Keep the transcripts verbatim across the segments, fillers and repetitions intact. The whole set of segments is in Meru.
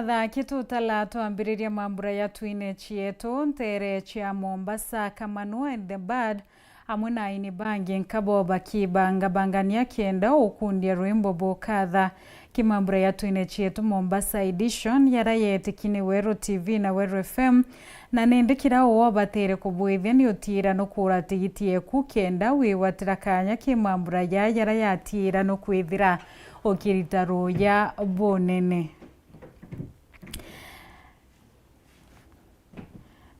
Thaa kitutala twambiriria mambura ya twine cietu ntere cia Mombasa, Kamanu and the Bad, amwe na aini bangi nkabo bakibangabangania kenda ukundia rwimbo bukatha. Ki mambura ya twine cietu Mombasa edition, yara yetiki ni Weru T V na Weru F M, na nindi kira uu obatire kubwithia ni utiira nukura tigiti eku kenda wigwatira kanya ki mambura ya yara yatiira nukwithira ukirita ruuya bunene.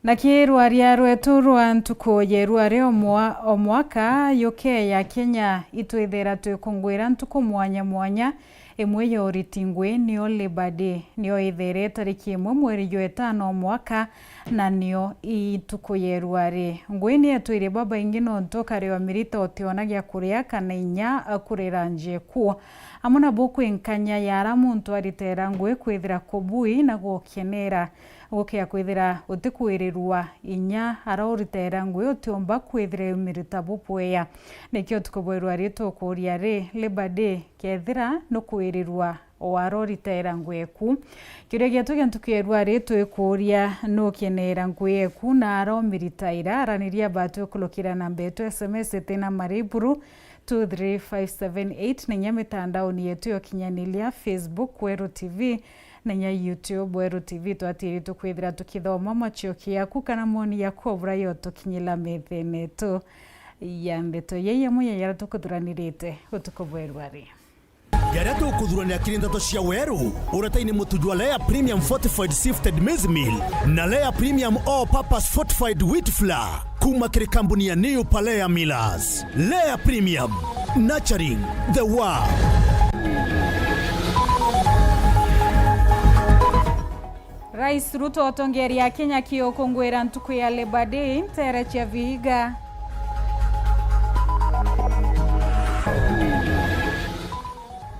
Na ki rwaria rwetu rwa ntuku ya rwari o mwa-, o mwaka, U K ya Kenya itwithira twikungwira ntuku mwanya mwanya, imwe ya uriti ngui nio Labour Day, nio ithere tariki imwe mweri jwa itano o mwaka, na nio i ntuku ya rwari. Ngui ni etwire babaingi nontu ukari wa mirita utiona gia kuria kana inya kurira njeku. Amwe nabo kwi nkanya ya ara muntu aritera ngui kwithira kubui na gukenera. Gukea kwithira utikwirirwa inya ara uritera ngui utiumba kwithira umirita bubwea. Nikio tukubuirwa ri tukuria ri, Labour Day kethira nukwirirwa o ara uritera ngui eku? Kiuria gietu gia ntuku ya rwari twikuria nukenera ngui eku na ara umiritaira? Araniria batu ukurukira namba yetu S M S itina mariburu two three five seven eight, na inya mitandaoni yetu ya ukinyaniria, Facebook Weru T V, na inya YouTube Weru T V. Twatiri tukwithira tukithoma macoki yaku kana moni yaku o buria yotukinyira methene yetu ya ndeto. Yai amwe ya yara tukuthuranirite utuku bwa rwari. Jaria tukuthurania kiri ndeto cia Weru, uretaini mutu jwa Lea Premium Fortified Sifted Maize Meal na Lea Premium All Purpose Fortified Wheat Flour. Kuma kiri kambuni ya New Palea Millers. Lea Premium, nurturing the world. Rais Ruto otongeria Kenya kiukungwira ntuku ya Labour Day ntere cia Vihiga.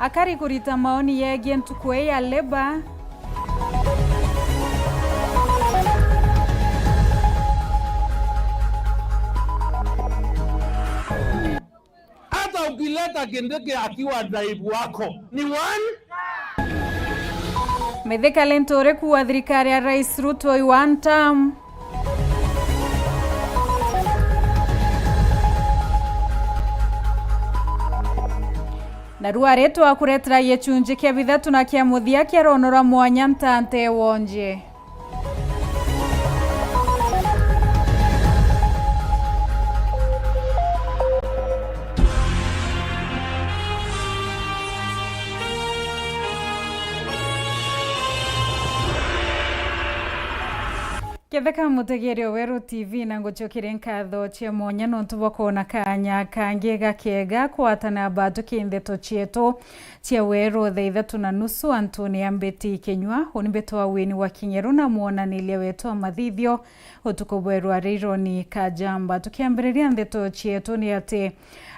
Akari kurita maoni yegie ntuku ii ya Labour. Hata ukileta Kindiki akiwa naibu wako, ni one. Mithika Linturi kuuga thirikari ya Rais Ruto i one term. Na rwari twakuretera gicunji kia bithatu na kia muthia kia rono rwa mwanya ntante wonje. Ketheka mutegeeri o Weru T V, na ngucokeria nkatho cia mwanya nontu bwa kwona kaanya kangi gakega kwatana batu ki ndeto cietu cia Weru thaa ithatu na nusu antuni ya Mbeti Kinyua. Uni mbitwa Wini wa Kinyeru na mwonaniria wetu wa mathithio utuku bwa rwari Ironi Kajamba. Tukiambiriria ndeto cietu ni ati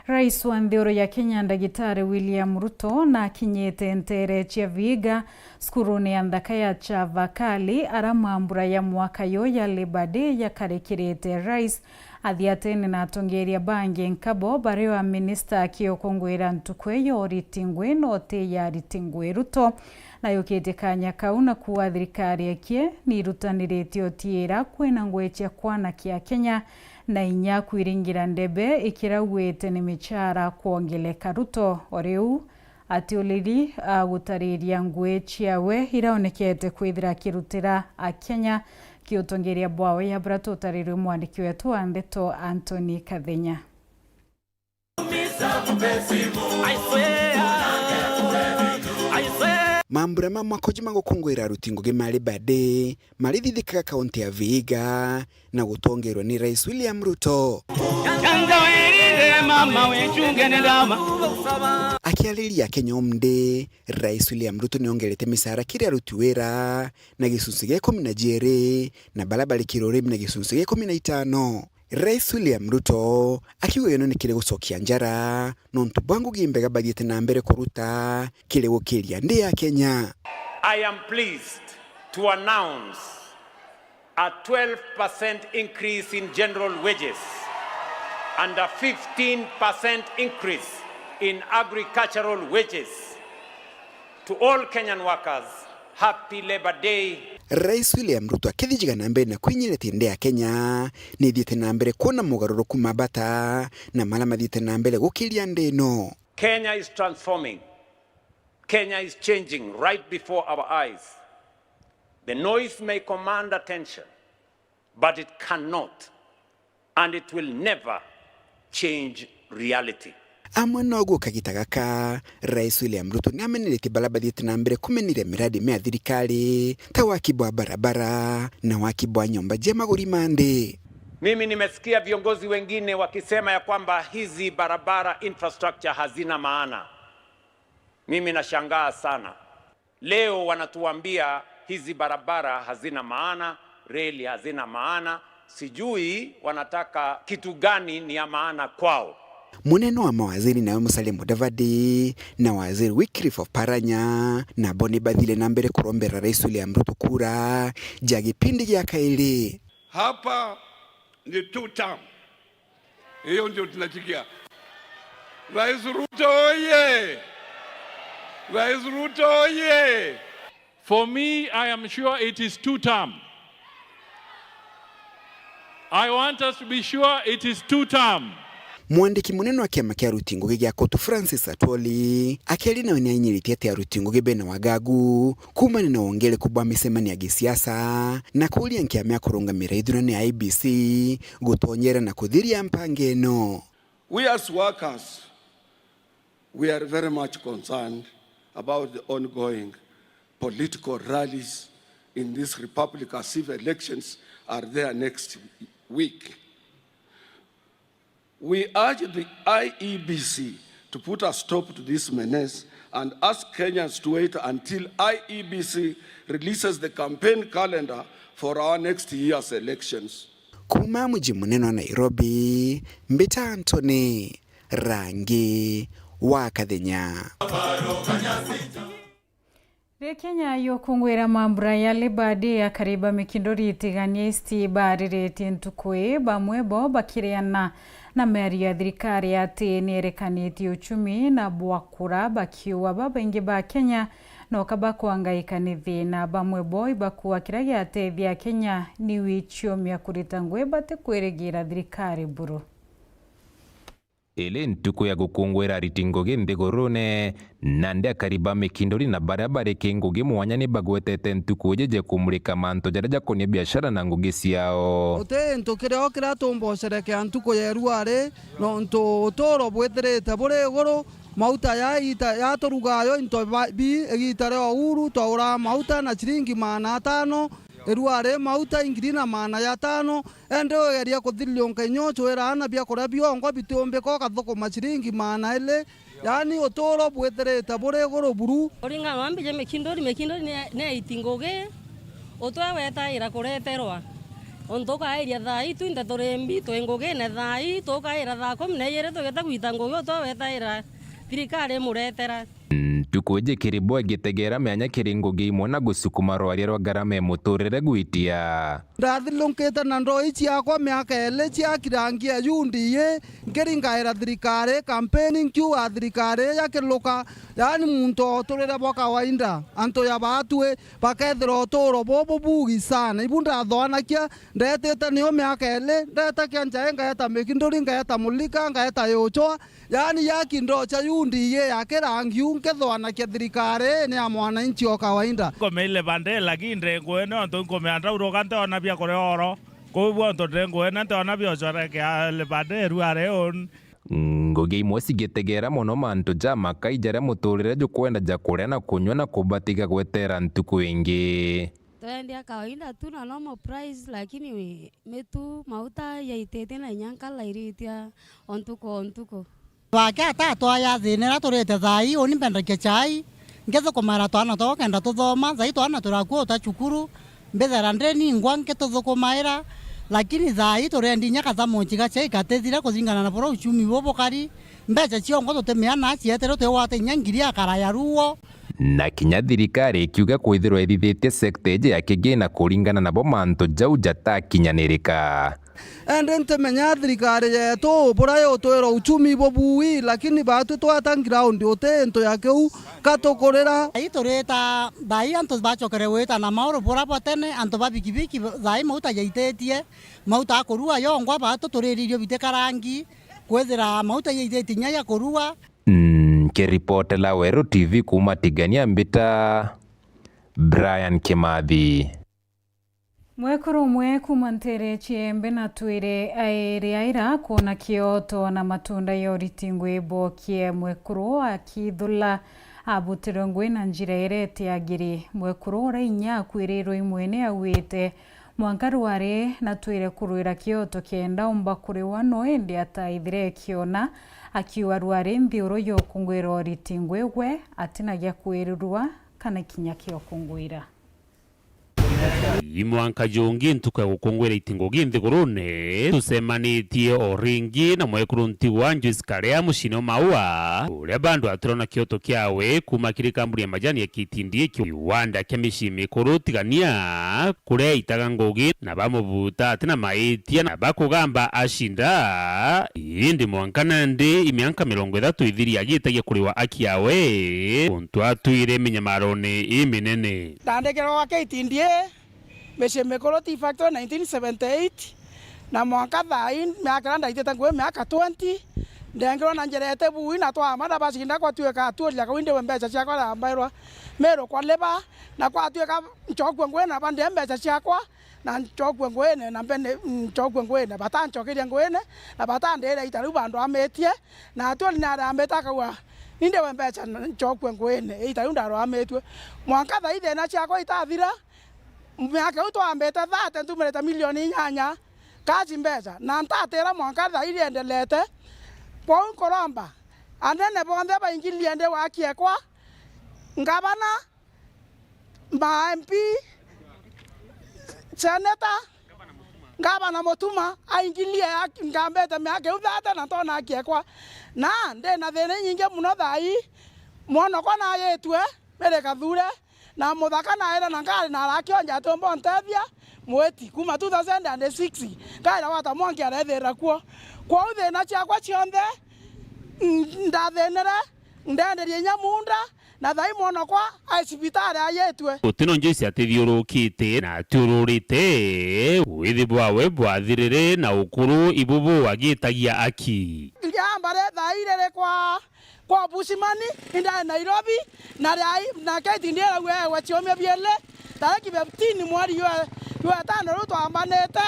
Rais wa nthiguru ya Kenya Ndagitari William Ruto nakinyite ntere cia Vihiga, cukurune ya nthaka ya Chavakali, ara mambura ya mwaka yu ya Labour Day yakarikirite. Rais athiatene na atongeria bangi nkabo, bari wa minista akiukungwira ntuku iyo uriti ngui na uti ya ariti ngui. Ruto nayukitie kanya kau na kuuga thirikari ekie niirutaniritie utiira kwina ngui cia kwanakia Kenya na inya kwiringira ndebe ikirauite ni michara kwongeleka. Ruto o riu atiuliri a gutariria ngui ciawe iraonekete kwithira akirutira Akenya kiutongeria bwawe, ya bura tutarirwe mwandiki wetu wa ndeto Anthony Kathenya. Mambura ma mwaka uju ma gukungwira aruti ngugi ma Labour Day marithithikaga kaunti ya Vihiga na gutongerwa ni Rais William Ruto. Akiariria Kenya Home Day, Rais William Ruto niongerete micara kiri aruti wira na gicunci gia ikumi na jiiri, na bara bari kiri urimi na gicunci gia ikumi na itano. Rais William Ruto akiuga gino ni kiri gucokia njara nontu bwa ngugi mbega bathiite na mbere kuruta kiri gukiria nthi ya Kenya. I am pleased to announce a twelve percent increase in general wages and a fifteen percent increase in agricultural wages to all Kenyan workers Happy Labour Day. Rais William Ruto akithijaga na mbere na kwinyiretie nthi ya Kenya, nithiite na mbere kwona mogaruruku ma bata na mara mathiite na mbere gukiria nthi ino. Kenya is transforming. Kenya is changing right before our eyes. The noise may command attention, but it cannot and it will never change reality. Amwe noguo kagita gaka, Rais William Ruto ni ameneretie bara bathiite na mbere kumeneria miradi mia thirikari ta waki bwa barabara na waki bwa nyomba cia maguri ma nthi. Mimi nimesikia viongozi wengine wakisema ya kwamba hizi barabara infrastructure hazina maana. Mimi nashangaa sana. Leo wanatuambia hizi barabara hazina maana, reli hazina maana, sijui wanataka kitu gani ni ya maana kwao. Munene wa mawaziri nawe Musalia Mudavadi na waziri Wycliffe Oparanya nabo ni bathire na mbere kurombera Rais William Ruto kura ja gipindi gia kairi. Hapa ni two term. Hiyo ndio tunasikia. Rais Ruto oye! Rais Ruto oye! For me, I am sure it is two term. I want us to be sure it is two term. Mwandiki munene wa kiama kia aruti ngugi gia KOTU Francis Atwoli akiaria nawe ni ainyiritie ati aruti ngugi bena wagagu kuumania na wongereku bwa micemanio ya gisiasa na kuuria nkiama ya kurungamira ithurano ya I E B C gutonyera na kuthiria mpango ino. We as workers, we are very much concerned about the ongoing political rallies in this republic as if elections are there next week. We urge the I E B C to put a stop to this menace and ask Kenyans to wait until I E B C releases the campaign calendar for our next year's elections. Kuuma muji munene wa Nairobi, mbita Anthony Rangi wa Kathenya. Ri Kenya yukungwira mambura ya Labour Day, akari ba mikindori itigania East baariritie ntuku ii, bamwe bo bakiriana na miario ya thirikari ati nierekanitie uchumi na bwakura, bakiuga babaingi ba Kenya noka bakwangaika ni thina. Bamwe bo ibakuuga kiria giatethia Kenya ni wichiomia kurita ngugi batikwirigira thirikari buru. Iri ntuku ya gukungwira ariti ngugi nthigurune, nandi akari ba mikindori na baria bari ki ngugi mwanya ni bagwetete ntuku iji ja kumurika mantu jaria jakonie biashara na ngugi ciao. Guti gintu kirio kiria tumbocerekea ntuku ya irua ri, nontu uturo bwithirite buri iguru, mauta ya igiita ya turugayo into ba-, bi igiita ria uhuru, twauraga mauta na ciringi maana atano, irua ri mauta ingiri na maana jatano, indi wigeria kuthiriunka inya ucwira aana biakuria bionthe bitiumbika, ukathukuma ciringi maana iri, yaani uturo bwithirite buri iguru buru. Kuringana na mbiji mikindori, mikindori ni, ni aiti ngugi, utwe wetaira kureterwa. Untu ukairia thaa itu, inthe turi mbi, twi ngugine thaa ii, tukaira thaa kumi na ijiri tugite gwita ngugi, utwe wetaira thirikari imuretera. Ntuku iji kiri bo igitegera mianya kiri ngugi imwe na gusukuma rwaria rwa ngarama ya muturire gwitia. Ndathilukite na ndoi ciakwa miaka iiri ciakira ngia U D A, nkiringaira thirikari, kampeni nkiuga thirikari yakiluka, yaani muntu oturire bwa kawaida. Antu ya baatwi bakethira uturo bubu bugi sana. Ibu ndathoanakia, ndetite nio miaka iiri, ndetakia njai, ngaeta mikinduri, ngaeta mulika, ngaeta yuchwa, yaani yaki ndocha U D A ya kirangi u nkithwanakia thirikari ni ya mwananchi o kawaida. Nkomeile bande, lakini ndengwene ontu nkomea ndauruka nteona bia kuria oro. Kuu bonthe ndengwene nteona bia ucorekea libande ruare un. Ngugi imwe cigitegera mono mantu ja makai jaria muturire jukwenda ja kuria na kunyua na kubatiga gwetera ntuku ingi. Twendia kawaida tu na normal price, lakini mitu, mauta yaititie na inya nkala iritia o ntuku o ntuku. Bake ata atwaya thina iria turite thaa ii, uni mbendagia chai, nkithukumaira twana twao kenda tuthoma, thaa ii twana turakua uta cukuru, mbithera ndi ningwa nkituthukumaira, lakini thaa ii turendi inya kathamochi ga chai katithira kuringana na buria uchumi bu bukari, mbecha ciongo tutimea na cieterwe twigwata inya ngiri akara ya ruo. na kinya thirikari ikiuga kwithirwa ithithitie sector iji ya kigina kuringana nabo mantu jau jatakinyanirika. Indi ntimenya thirikari yetu buria yutwira uchumi bubui, lakini batwi twata ground uti into ya kiu katukurira. Ii turita thaai antu bacokere gwita na mauru bura bwa tene, antu ba bikibiki thaai mauta jaititie, mauta a kurua yongwa, batu turiririo bitikarangi, kwithira mauta jaititie inya ya kurua. Nkiripotela Weru T V kuuma Tigania, mbita Brian Kimathi. Mwekuru umwe kuuma nteere cia Embe na Twire airi aira kwona kioto na matunda ya uriti ngui bokie. Mwekuru akithula abutirwe ngui na njira iria itiagiri. Mwekuru uria inya akwirirwe i mwene auite mwanka rwari na Twire kurwira kioto kienda umba kuriwa no indi ataithire akiona, akiuga rwari nthiuru yokungwira uriti ngui gwe atina gia kwirirwa kana kinya kiokungwira. I mwanka jungi ntuku ya gukungwira itingugi nthigurune, tucemanitie o ringi na mwekuru ntigwa Joyce Karea muciine o Maua, uria bandu aturona kioto kiawe kuuma kiri kambuni ya majani ya K T D A kiwanda kia micii mikuru Tigania, kuria aitaga ngugi na bamubuta atina maitia na bakugamba acinda. Indi mwanka nandi i mianka mirongo ithatu ithiri agitagia kuriwa aki yawe, untu atwire minyamarone iminene. Ndandikirwa gwa K T D A, micii mikuru tea factory nineteen seventy eight, na mwanka thaai, miaka iria ndaitite ngui miaka twenty, ndengirwa na njerete bui na twamada bacinda kwatuika atuuria kau indiwe mbeca ciakwa, ndambairwa Meru kwa labour, na kwatuika ncokue ngui na bandie mbeca ciakwa, na ncokue nguine, na mbene, ncokue nguine, batancokeria nguine, na batandira ita riu bandu amitie, na aturi ni arambite akauga, "Ni ndiwe mbeca na ncokue nguine, ita riu ndarwamitue." Mwanka thaai thina ciakwa itathira, miaka iu twambite thate, ntumirite milioni inyanya, cash mbeca, na ntatira mwanka thaai riendelete. Kwou nkuromba, anene bonthe baingilie ndi wakiekwa, ngavana, ma M P, seneta, ngavana Mutuma aingilie aki-, ngambite miaka iu thate na ntona akiekwa. Na ndina thina inyingi mono thaai, mwanokwa nayitue, Mary Kathure, na muthaka naira na ngari na arakionja atiumba untethia, mwiti, kuma two thousand and six, ngaira gwata mwanki arethira kuo. Kwou thina ciakwa cionthe, n-, ndathinire, ndenderie inya munda, na thaai mwanokwa ai cibitari ayitue. Gutino Joyce atithiurukite na atiururite, withi bwawe bwathirire na ukuru ibubu agitagia aki. Ndiamba ri thaai riri kwa, kwa Bushman, indari Nairobi, na riai, na K T D A irauga ewe ciumia biiri, tariki fifteen mweri jwa, jwa itano riu twambanite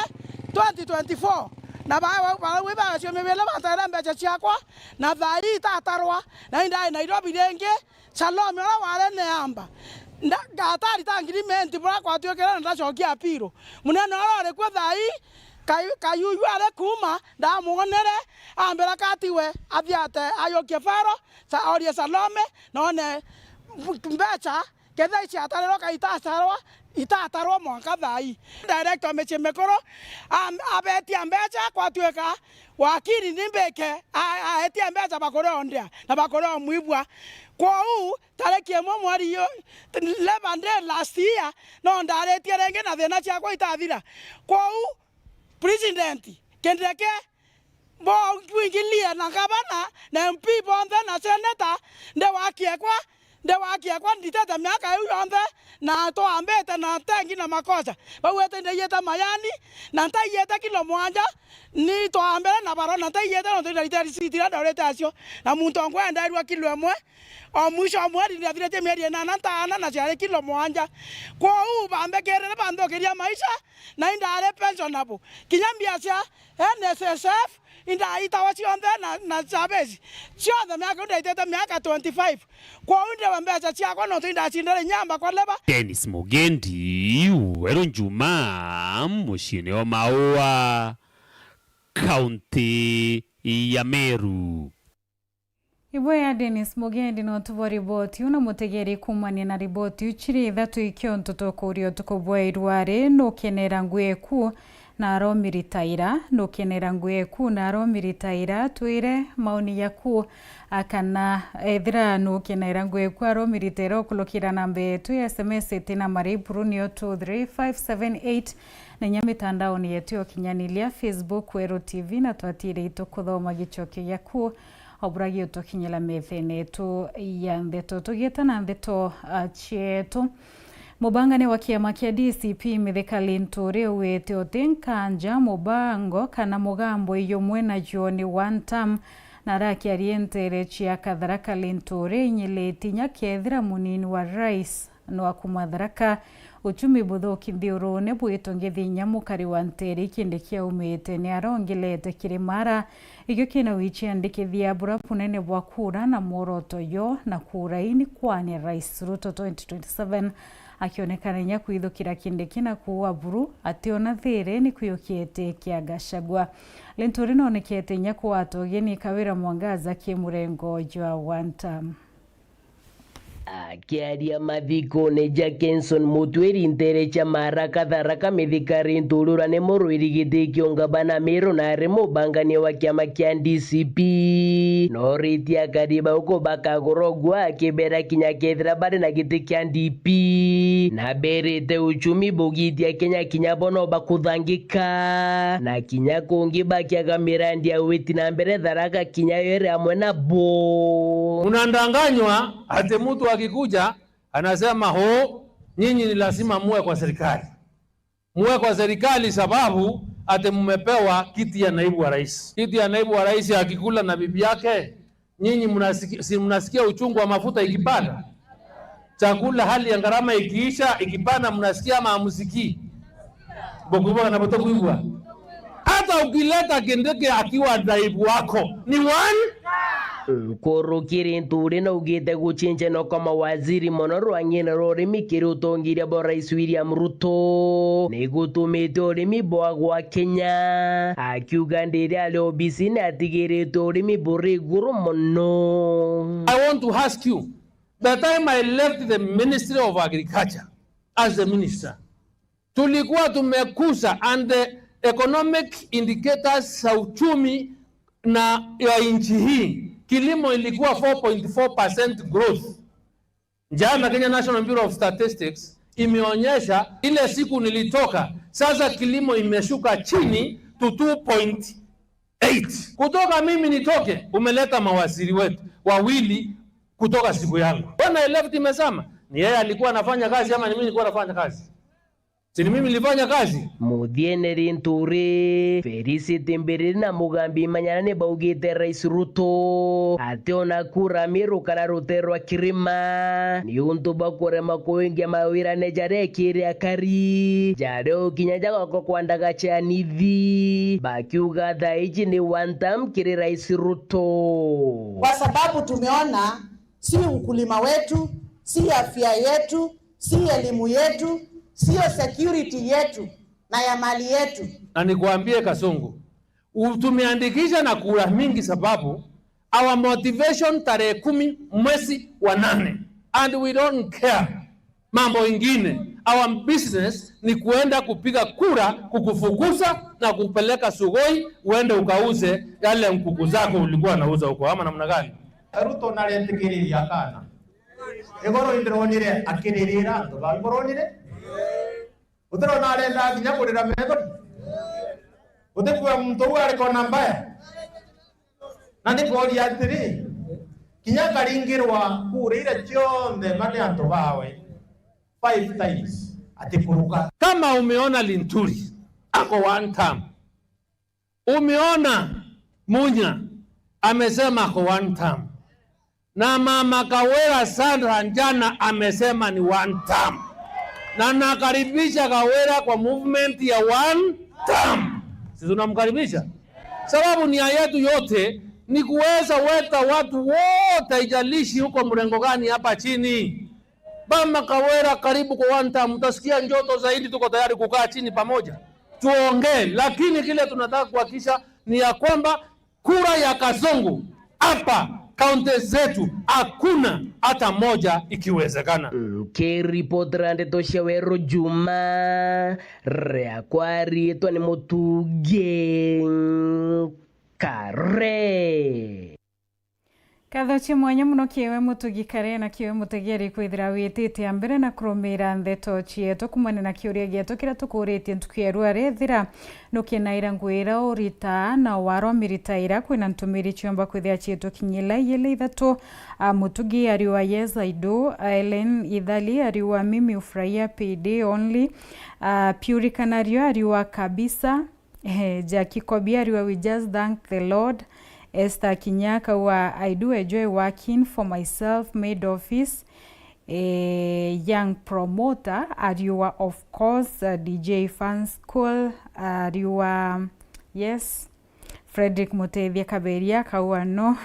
twenty twenty-four, na ba, ba, barauga ibaga ciumia biiri bantere mbeca ciakwa, na thaai itatarwa, na indari Nairobi ringi, Salome uria wari neamba, nda-, ngatari ta ngiri menti buria kwatuikire na ndacokia apilo. Munene uria uri kuo thaai, Kayu-, Kayuyu ari kuuma, ndamwonere, ambira kati we athiate ayukie Fero, sa-, orie Salome, na one mbeca, kethira iciatarirwa ka itatarwa, itatarwa mwanka thaai. Director wa micii mikuru, am-, abetia mbeca, kwatuika wakiri ni mbike, a-, aetia mbeca bakuria o ndia, na bakuria o mwibua. Kwou, tariki imwe mweri yu, Labour Day last year, no ndaritie ringi na thina ciakwa itathira. Kwou, President, Kindiki, bo-, mbwingilie na gavana, na M P bonthe, na senator, ndi wakiekwa, ndi wakiekwa, nditete miaka iu yonthe, na twambite na tengi na makosa. Bauite ndaiyite mayani, na ntaiyite kilo mwanja, ni twambire na barona ntaiyite, nontu ndarite risiti iria ndorite acio, na muntu ongwe enderua kilo imwe, o mwisho o mweri, ndathirite mieri inana ntaana na ciari kilo mwanja. Kwou bambikirire banthukiria maisha, na indari pensionable. Kinya mbia cia N S S F indaitawa cionthe na, na service. Cionthe miaka iu ndaitite miaka twenty-five. Kwou ndiwe mbeca ciakwa nontu indacindire inyamba kwa leba. Dennis Mugendi, Weru Njuma, muciine o Maua, kaunti ya Meru. Ibo ya Dennis Mugendi no tubo riboti iu na mutegeri kuumania na riboti iu ciri ithatu ikio ntutu kuuria utuku bwa irwari nukenera ngui eku Na aromiritaira, nukenera ngugi eku, na aromiritaira, twire maoni yaku, a, kana ethira nukenera ngugi eku, aromiritaira ukulukira namba yetu ya S M S iti na mariburu niyo two three five seven eight, na inya mitandaoni yetu ya ukinyaniria, Facebook, Weru T V, na twatire itukuthoma gicokio giaku, o buragi utukinyira methene yetu ya ndeto. Tugieta na ndeto, a, cietu. Mubangani wa kiama kia D C P Mithika Linturi augite uti nkanja mubango kana mugambo iyumwe nayo ni one term, na arakiaria ntere cia Katharaka Linturi inyiliti inya kethira munini wa rais no akumatharaka. Uchumi buthuki nthiurune bwitungithi inya mukari wa ntere ikindi kiaumite ni arongilete kiri mara. Ikio kina wichi andikithia bura bunene bwa kura na mworoto yo na kura ini kwania Rais Ruto twenty twenty-seven. Akionekana inya kwithukira Kindiki na kuua buru, ationa thiri ni kwiukiete kia Gachagua. Linturi nonekete inya kuwata ugeni Kawira Mwangaza ki murengo jwa one term. Akiaria mathikone ja Kenson Mutwiri ntere cia Maraka Tharaka Mithika Linturi uria ni murwiri giti kia ungabana Meru na ari mubangania wa kiama kia D C P. Noritie akari bau ko bakagura uguo akibera kinya kethira bari na giti kia D P. Na berite uchumi bugitia Kenya kinya bo no bakuthangika. Na kinya kungi bakiaga mirandi ya witi na mbere Tharaka kinya yo iri amwe nabo. Mnadanganywa ati mtu akikuja anasema, "Ho, nyinyi ni lazima muwe kwa serikali." Muwe kwa serikali sababu ati mumepewa kiti ya naibu wa rais. Kiti ya naibu wa rais akikula na bibi yake, nyinyi mnasiki-, si mnasikia uchungu wa mafuta ikipanda? Chakula, hali ya gharama ikiisha, ikipanda, mnasikia ama hamsikii? Bukwigua kana butukwigua? Hata ukileta Kindiki akiwa naibu wako, ni one. Nkuruki Linturi naugite gucenjania kwa mawaziri mono rwang'ine rwa urimi kiri utongeria bwa Rais William Ruto ni gutumite urimi bwagwa Kenya, akiuga ndiria ari obisine atigirite urimi buri iguru mono. I want to ask you, the time I left the Ministry of Agriculture as the minister, tulikuwa tumekusa and the economic indicators za uchumi na ya nchi hii, kilimo ilikuwa four point four percent growth. Jana Kenya National Bureau of Statistics imeonyesha ile siku nilitoka, sasa kilimo imeshuka chini to two point eight. Kutoka mimi nitoke, umeleta mawaziri wetu wawili kutoka siku yangu. When I left imesema, ni yeye alikuwa anafanya kazi ama ni mimi nilikuwa nafanya kazi? Si ni mimi nilifanya kazi? Muthiene Linturi, Felicity Mbiriri na Mugambi Manyana ni baugite Rais Ruto ati ona kura Meru kana rutere rwa kirima ni untu bwa kurema kuingia mawirane jaria ekiri akari jaria ukinya jagoko kwa ndaga cia nithi, bakiuga thaa iji ni one term kiri Rais Ruto. Kwa sababu tumeona si ukulima wetu, si afya yetu, si elimu yetu, sio security yetu na ya mali yetu. Na nikuambie Kasungu, u-, tumeandikisha na kura mingi sababu our motivation tarehe kumi mwezi wa nane, and we don't care mambo ingine. Our business ni kuenda kupiga kura kukufukuza na kupeleka Sugoi uende ukauze yale nkuku zako ulikuwa unauza huko, ama namna gani? Ruto naretikiriria kana. Igoro indironire akiririra antu bau, iboronire? Utirona arenda kinya kurira methori? Utikwigua muntu uu ari kona mbaya? Na ndikuuria atiri, kinya akaringirwa kura iria cionthe, ba ni antu bawe five times, atikuruka. Kama umeona Linturi ako one term, umeona Munya amesema ako one term, na mama Kawira Sandra jana amesema ni one term, na nakaribisha Kawira kwa movement ya one term. Si tunamkaribisha? Sababu nia yetu yote ni kuweza weta watu wote, haijalishi huko mrengo gani hapa chini. Mama Kawira, karibu kwa one term, utasikia joto zaidi, tuko tayari kukaa chini pamoja tuongee, lakini kile tunataka kuhakikisha ni ya kwamba kura ya Kasungu hapa Kaunti zetu hakuna hata moja ikiwezekana. Nkiripotera ndeto cia Weru Juma, riakwa riitwa ni Mutugi Kare. Nkatho cia mwanya mono kiiwe Mutugi Kare na kiiwe mutegeri kwithira witite a mbere na kurumira ndeto cietu kumania na kiuria gietu kiria tukuritie ntuku ya rua rithira. Nukinaira ngugi iria uritaa na warwa mirita iria kwina ntumiri ciumba kwithira ciitukinyila iili ithatu. A, Mutugi ariuga yes I do. A, Ellen Ithali ariuga mimi ufurahia P D only. A, Purity Kanario ariuga kabisa. Eh, Jackie Kobi ariuga we just thank the Lord. Esther Kinya akauga I do enjoy working for my self-made office. Eh, young promoter ariuga of course. Uh, D J Fan School ariuga yes. Frederick Mutethia Kaberia akauga no.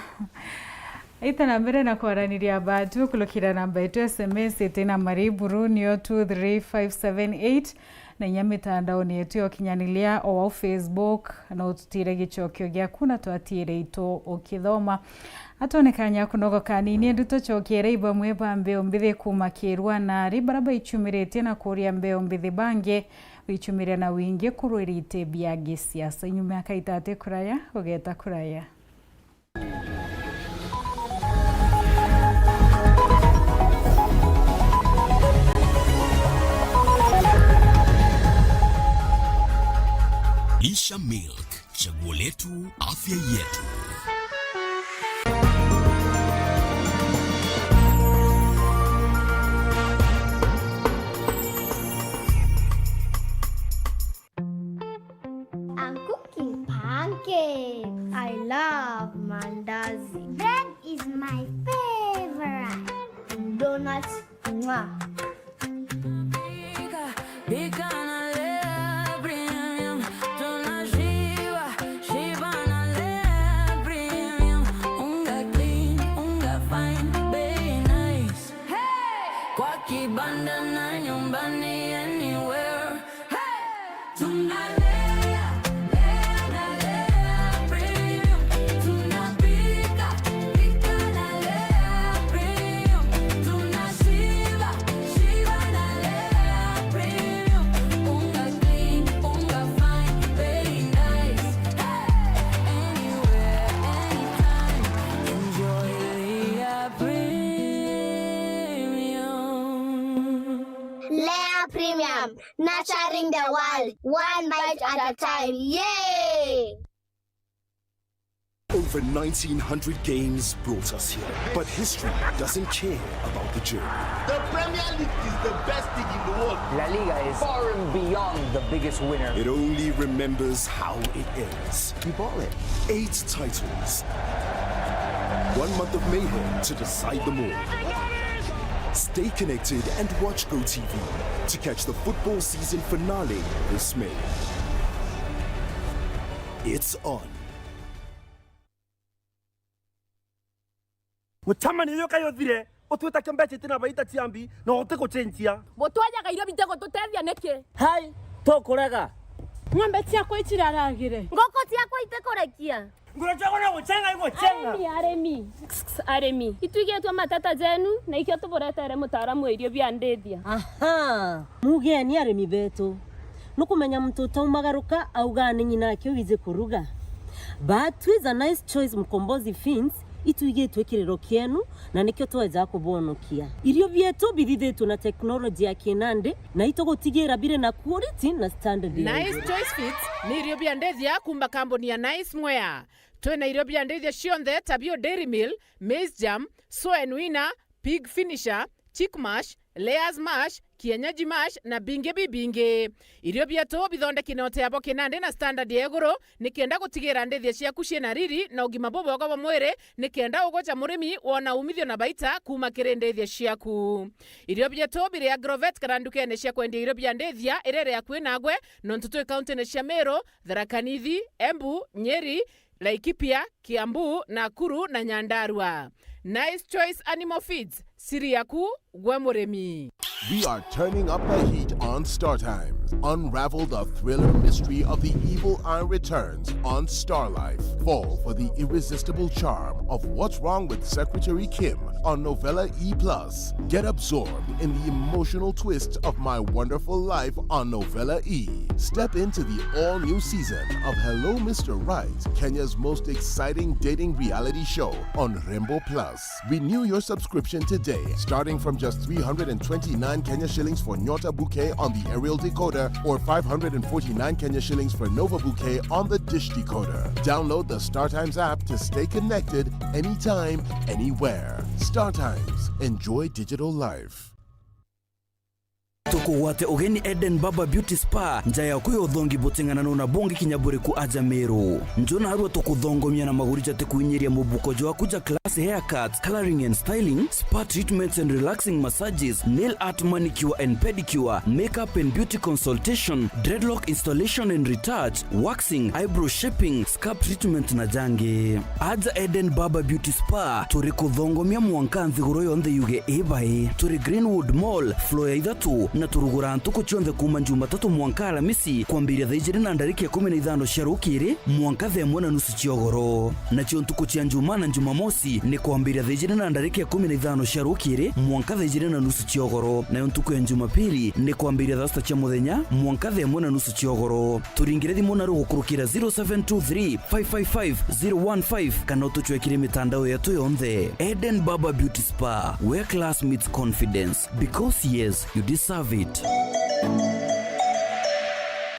Ita na mbere na kwaraniria batu kurukira namba yetu S M S itina mariburu niyo two three five seven eight, na inya mitandaoni yetu ya ukinyaniria o au Facebook, no ututire gicokio giaku na twatiire itu ukithoma. Atone kanya kunogoka nini, ndu tucokiere ibamwe ba mbeo mbithi kuma kirwa na ari bara baichumiritie na kuria mbeo mbithi bangi bichumiria na wingi kurwirite bia gisiasa. Inyuma ya kaita ati kuraya, ugeta kuraya. Lisha Milk, chaguo letu, afya yetu. I'm cooking pancakes. I love mandazi. Bread is my favorite. Donuts, mwah. Pika, pika na Lea Premium, tunashiba, shiba na Lea Premium. Unga clean, unga fine, bei nice. Hey! Kwa kibanda na nyumbani, anywhere. Hey! Tunalea, lea na Lea Premium. Tunapika, pika na Lea Premium. Tunashiba, shiba na Lea Premium. Unga clean, unga fine, bei nice. Hey! Anywhere, anytime. Enjoy Lea Premium. Lea Premium, nurturing the world, one bite at a time. Yay! Over nineteen hundred games brought us here, but history doesn't care about the journey. The Premier League is the best league in the world. La Liga is far and beyond the biggest winner. It only remembers how it ends. You bought it. Eight titles. One month of mayhem to decide them all. Stay connected and watch Go T V to catch the football season finale this May. It's on. Mutamani uyu kayo thire, utwita kio mbeca itina baita ciambi, na utigucenjia. Butwajaga irio bitigututeethia niki? Hai, tukurega. Ng'ombe ciakwa iciraragire. Nguku ciakwa itikurekia. Nguru ciakwa no gucenga igucenga. Arimi, arimi. Arimi. Itwigitwe mateta jenu, na ikio tuburetere mutaaramu wa irio bia ndithia. Aha, mugeni arimi betu. Nukumenya muntu utaumagaruka augaa ni ng'ina akio wiji kuruga. But with a Nice Choice Mkombozi Feeds, itwigitwe kiriro kienu, na nikio tweja kubonokia. Irio bietu bithithitwe na teknoloji ya kinandi, na itugutigira biri na quality na standard ya iguru. Nice Choice Feeds ni irio bia ndithia kuuma kambuni ya Nice Mwea. Twina irio bia ndithia cionthe ta bio Dairy Meal, Maize Germ, Soen Winner, Pig Finisher, Chick Mash, Layers Mash, Kienyeji Mash na bingi bibingi. Irio bietu bithondeki na uteabo kinandi na standard ya iguru, nikenda gutigira ndithia ciaku ciina riri na ugima bubwega bwa mwiri, nikenda ugweja murimi wona umithio na baita kuuma kiri ndithia ciaku. Irio bietu biri Agrovet kana ndukene cia kwendia irio bia ndithia iria iri akui nagwe, nontu twi kauntine cia Meru, Tharaka Nithi, Embu, Nyeri, Laikipia, Kiambu, Nakuru na Nyandarua. Nice Choice Animal Feeds, siri yaku gwe murimi. We are turning up the heat on Star Times. Unravel the thriller mystery of the evil eye returns on Star Life. Fall for the irresistible charm of What's Wrong with Secretary Kim on Novella E plus. Get absorbed in the emotional twists of My Wonderful Life on Novella E. Step into the all-new season of Hello Mister Right, Kenya's most exciting dating reality show on Rembo Plus. Renew your subscription today, starting from just three hundred and twenty-nine Kenya shillings for Nyota Bouquet on the aerial decoder or five hundred and forty-nine Kenya shillings for Nova Bouquet on the dish decoder. Download the StarTimes app to stay connected anytime, anywhere. StarTimes. Enjoy digital life. Tukugwate ugeni Eden Barber Beauty Spa, nja yaku ya uthongi buting'anano na bungi kinya buriku aja Meru. Nju narua tukuthongomia na maguri jatikuinyiria mubuko jwaku ja class haircuts, colouring and styling, spa treatments and relaxing massages, nail art manicure and pedicure, makeup and beauty consultation, dreadlock installation and retouch, waxing, eyebrow shaping, scalp treatment na jangi. Aja Eden Barber Beauty Spa, turi kuthongomia mwanka nthiguru yonthe yuge ibai. Turi Greenwood Mall, floor ya ithatu, na turuguraa ntuku cionthe kuuma Jumatatu mwanka Aramisi, kwambiria thaa ijiri na ndarika ikumi na ithano cia rukiri mwanka thaa imwe na nusu cia ugoro. Nacio ntuku cia Njumaa na Jumamosi ni kwambiria thaa ijiri na ndarika ikumi na ithano cia rukiri mwanka thaa ijiri na nusu cia ugoro, nayo ntuku ya Jumapili ni kwambiria thaa sita cia muthenya mwanka thaa imwe na nusu cia ugoro. Turingire thimu naru gukurukira zero seven two three, five five five, zero one five kana utucwekire mitandao yetu yonthe. Eden Barber Beauty Spa, where class meets confidence. Because yes, you deserve it.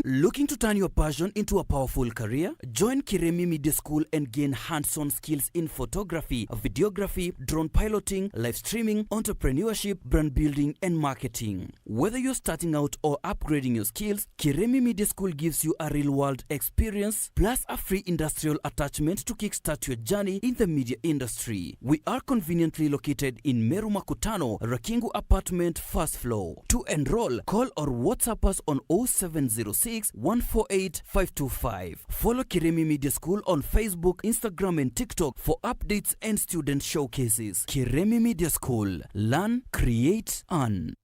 Looking to turn your passion into a powerful career? Join Kiremi Media School and gain hands-on skills in photography, videography, drone piloting, live streaming, entrepreneurship, brand building, and marketing. Whether you're starting out or upgrading your skills, Kiremi Media School gives you a real-world experience plus a free industrial attachment to kickstart your journey in the media industry. We are conveniently located in Meru Makutano, Rakingu Apartment, first floor. To enroll, call or WhatsApp us on oh seven zero six, one four eight, five two five. Follow Kiremi Media School on Facebook, Instagram, and TikTok for updates and student showcases. Kiremi Media School. Learn, create, earn.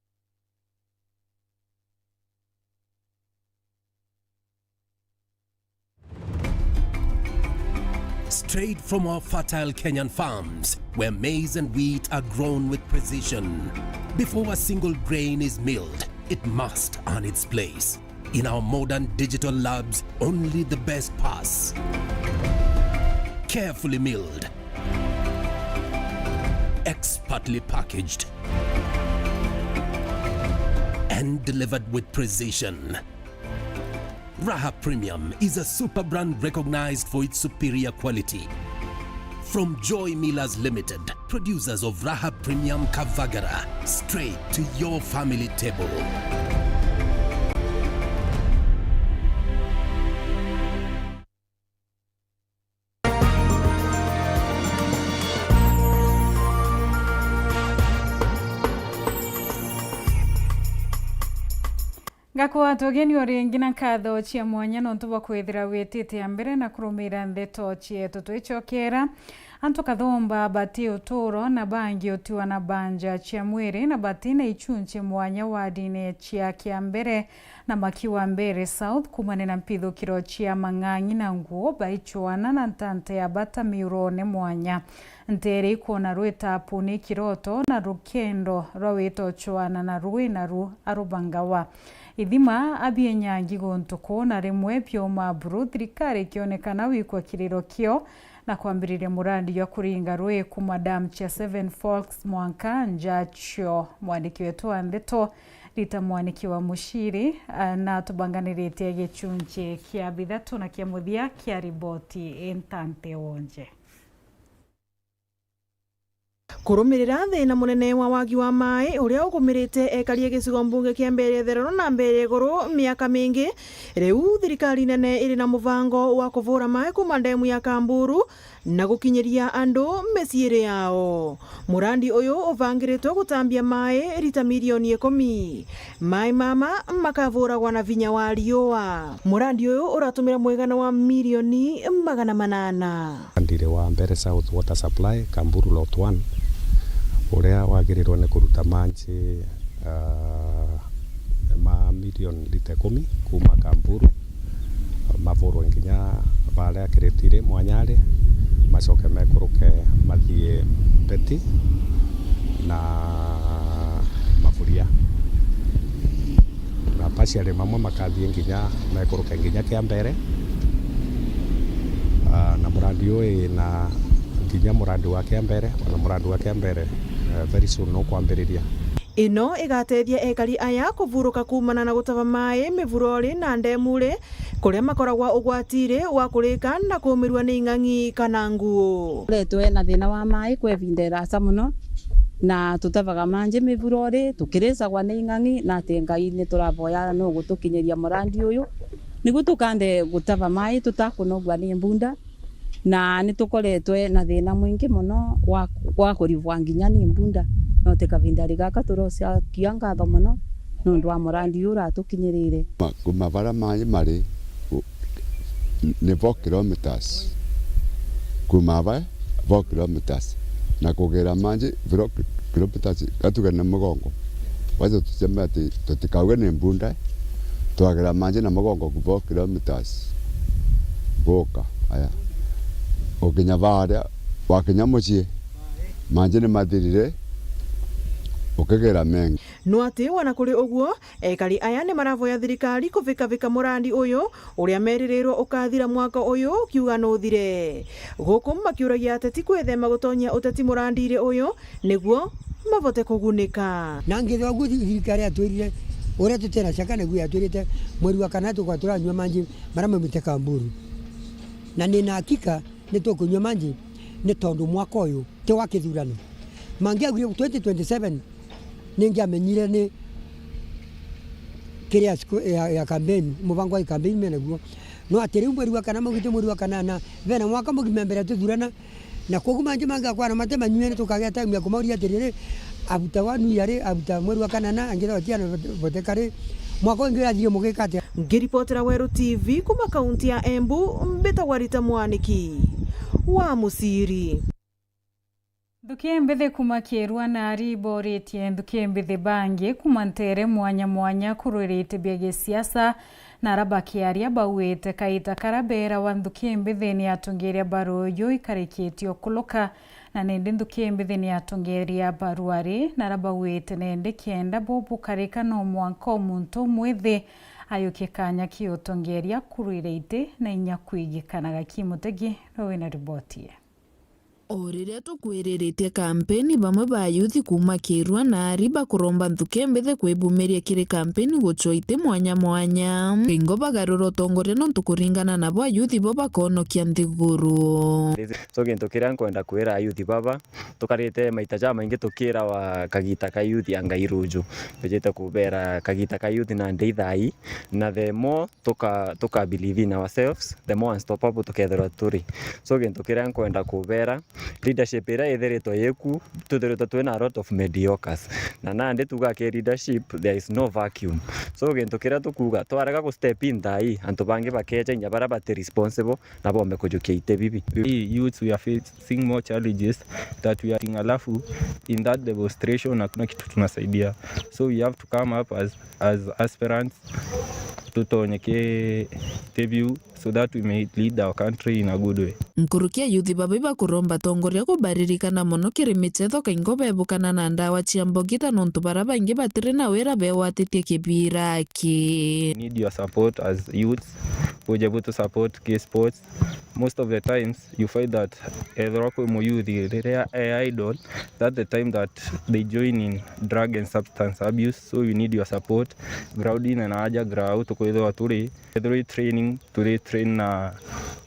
Straight from our fertile Kenyan farms, where maize and wheat are grown with precision. Before a single grain is milled, it must earn its place. In our modern digital labs, only the best pass. Carefully milled, expertly packaged, and delivered with precision. Raha Premium is a super brand recognized for its superior quality. From Joy Millers Limited, producers of Raha Premium Kavagara, straight to your family table. Ngakwata ugeni o ringi na nkatho cia mwanya nontu bwa kwithira witite a mbere na kurumira ndeto cietu. Twicokera, antu kathumba bati uturo na bangi utiwa na banja cia mwiri na bati na ichunchi mwanya wadine cia Kiambere na Makiwa Mbeere South kumania na mpithukiro cia mang'ang'i na nguo baichwana na ntante ya bata miurone mwanya. Nteere ikwona rwita puni kiroto na rukendo rwa wita uchwana na rui naru arubangawa. Ithima abienyangi guntu kuu na rimwe bioma buru, thirikari ikionekana wikwa kiriro kio na kwambiriria murandi jwa kuringa rui kuma dam cia Seven Forks mwanka nja cio. Mwandiki wetu wa ndeto Rita Mwaniki wa Mushiri, ah, na atubanganiritie gichunchi kia bithatu na kia muthia kia riboti intante wonje. Kurumirira thina munene wa wagi wa maai uria ugumirite ekari a gicigo mbunge kia Mbeere Therero na Mbeere Iguru miaka mingi, riu thirikari nene iri na mubango wa kuvura maai kuma ndemu ya Kamburu na gukinyiria andu miciiri yao. Murandi uyu ubangiritwe gutambia maai rita milioni ikumi. Maai mama makavuragwa na vinya wa riua. Murandi uyu uratumira mwigana wa milioni magana manana. Murandi wa Mbeere South Water Supply, Kamburu Lot one, uria wagirirwe ni kuruta manji Ah, ma million lita ikumi kuma Kamburu, mavurwe nginya baria Kiritiri mwanyari, macoke mekuruke mathie Mbeti na Mavuria. Na partially mamwe makathie nginya, mekuruke nginya Kiambere. Ah, na murandi uyu na nginya murandi wa Kiambere, ona murandi wa Kiambere, eh, very soon nukwambiriria. Ino igateethia ekari aya kuvuruka kuumana na gutava maai mivurori na ndemuri, kuria makoragwa ugwatiri wa kurika na kuumirua ni ing'ang'i kana nguo. Tukoretwe na thina wa maai kwa ivinda iraca mono, na tutavaga manji mivurori, tukiricagwa ni ing'ang'i, na ati Ngai ni turavoya no gutukinyiria murandi uyu, niguo tukande gutava maai tutakunogua ni mbunda. Na ni tukoretwe na thina mwingi mono wa, wa kurivwa nginya ni mbunda, no ti kavinda ri gaka turocokia ngatho mono nontu wa murandi uyu uratukinyirire. Ma-, kuma bara maji mari, u-, ni four kilometres. Kuma aba, four kilometres. Na kugera maji, four kilometres, gatuge ni mugongo. Wacha tuseme ati tutikauge ni mbunda, twagera maji na mugongo ku four kilometres. Guka, aya. Ukinya baria, wakinya mucii, manji ni mathirire, ukigera mengi. No ati ona kuri uguo, ekari aya ni maravoya thirikari kuvikavika murandi uyu uria meririrwe ukathira mwaka uyu ukiuga nuthire. Guku makiuragia ateti kwithema gutonyia uteti murandire uyu niguo mavote kugunika. Na ngithwa guo thi-, thirikari yatwirire uria tutena caka, naguo yatwirite mweri wa kana tukwa turanyua manji maria maumite Kamburu. Na nina hakika ni tukunyua manji ni tondu mwaka uyu ti wa kithurano. Mangi augire twenty twenty-seven, ningiamenyire ni kiria siku ya, ya campaign, mubango wa campaign me naguo. No ati riu mweri wa kana, maugite mweri wa kanana, bena mwaka mugima mbere ya tuthurana, na koguo mangi mangakwana mate manyue, ni tukagea time ya kumauria atiriri, abuta wa New Year ri, abuta mweri wa kanana, angitha watiana bote kari, mwaka wingi urathire mugika atia? Ngiripotera Weru T V kuma kaunti ya Embu, mbitagwa Rita Mwaniki wa Musiri. Nthuki mbithi kuma Kirua na Ari iboritie nthuki mbithi bangi kuma ntere mwanya mwanya kurwirite bia gisiasa, na ara bakiaria bauite kaita kara beerawa nthuki mbithi ni atongeria ba ruuju ikarikitio kuluka, na nindi nthuki mbithi ni atongeria ba ruari, na ara bauite nindi kenda bo bukarika no mwanka o muntu umwe thi ayukie kanya ki utongeria kurwira iti na inya kwigikanaga. Ki Mutegi no wina riboti ye. O riria tukwiriritie kampeni, bamwe ba yuthi kuma Kirua na Ari bakuromba nthuki mbithi kwibumiria kiri kampeni gucwa iti mwanya mwanya. Kaingo bagarura utongoria nontu kuringana nabo ayuthi bo bakonokia nthiguru. So gintu kiria nkwenda kwira ayuthi baba, tukarite maita jamaingi tukirawa kagita ka yuthi ya Ngai ruuju. Mbijite kubera kagita ka yuthi na ndei thaai, na the more tuka, tuka believe in ourselves, the more unstoppable tukethirwa turi. So gintu kiria nkwenda kubera, leadership iria ithiritwe yiku, tuthiritwe twina a lot of mediocres. Na nandi tuga ki leadership, there is no vacuum. So gintu kiria tukuga, twarega ku step in thaai, antu bangi bakeja inya baria bati responsible na bombe kujukia iti bibi. We youths, we are facing more challenges that we are facing, alafu in that demonstration hakuna kitu tunasaidia. So we have to come up as, as aspirants, tutonye ki interview so that we may lead our country in a good way. Nkuruki ayuthi baba ibakuromba atongoria kubaririkana mono kiri michetho kaingo bebukana na ndawa cia mbogitha nontu bara baingi batiri na wira bewatitie kibira ki. We need your support as youths, buje butu support ki sports. Most of the times you find that ethirwa kwi muyuthi riria e idle, that's the time that they join in drug and substance abuse, so we need your support. Ground ine na aja ground tukwithirwa turi, ethirwa i training, turi train na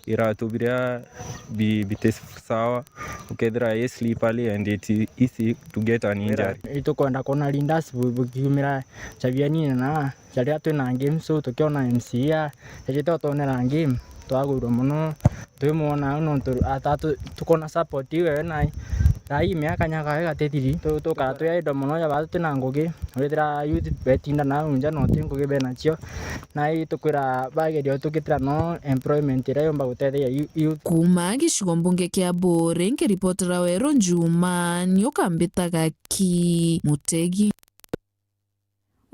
iratu biria bi-, biti sawa, ukethira i slippery and it easy to get an injury. Itukwenda kuona leaders bu-, bukiumira chabianine na Riria twina game, so tukiona M C A ejite utonera game, twagwirwa mono, twimwona au nontu ata tu-, tukona support iwe nai. Thaai miaka nyaka igatithiri, tu-, tukaa twi idle mono, ja baa tutina ngugi, withira youth betinda nau nja no ti ngugi benacio. Nai tukwira bageria utukitira no employment iria yumba gutetheria yu-, youth. Kuuma gicigo mbunge kia Buuri, nkiripotera Weru Njuma, ni ukambitaga ki Mutegi.